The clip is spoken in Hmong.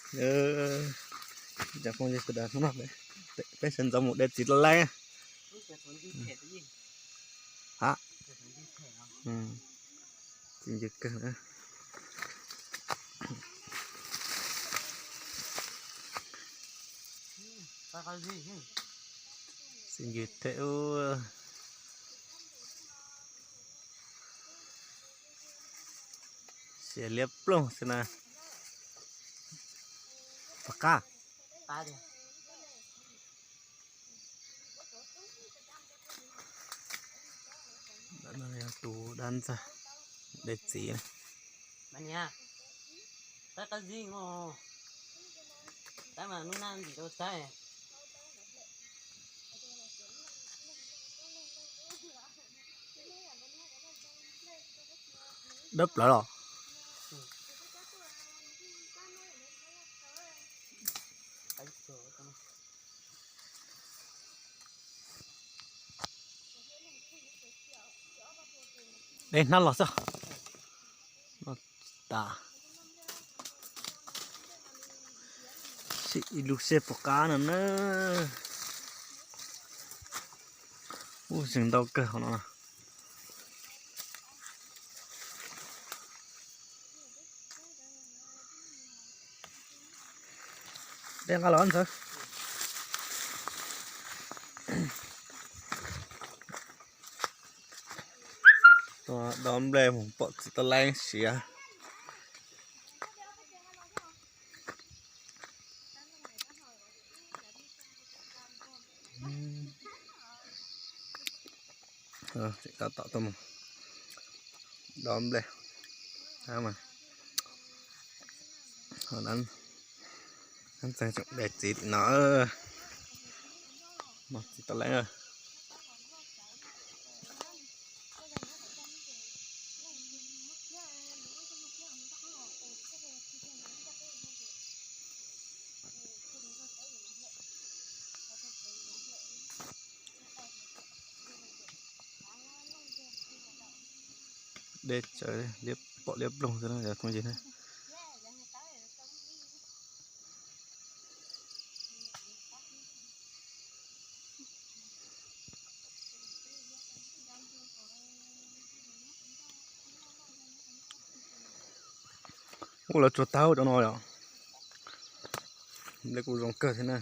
Cov phooj ywg sawv daws, peb sawv ntxov mus de txiv tau laib. Ha, txiv ncw kawg. Txiv ncw thiab ub. Sia liab ploog xwb na. Pom qab. Tus dab ntxawg de txiv. Dawb plaws los. De hnab los xwb. Tas. Sim ib lub seb puas qab no na. Ub, zeeg ntau kawg hauv no. De nqa los ntxawg. Dob nplej mus pom txiv tau laib siav. Tseem tab tom tuaj mus dob nplej. Ntxawg tseem de txiv tim no. Txiv tau laib. Dej tsawv liab pom liab ploog xwb na cov phooj ywg na. Ua lawv tsuas tau cov no yom. Nplej kuj zoo kawg thiab na.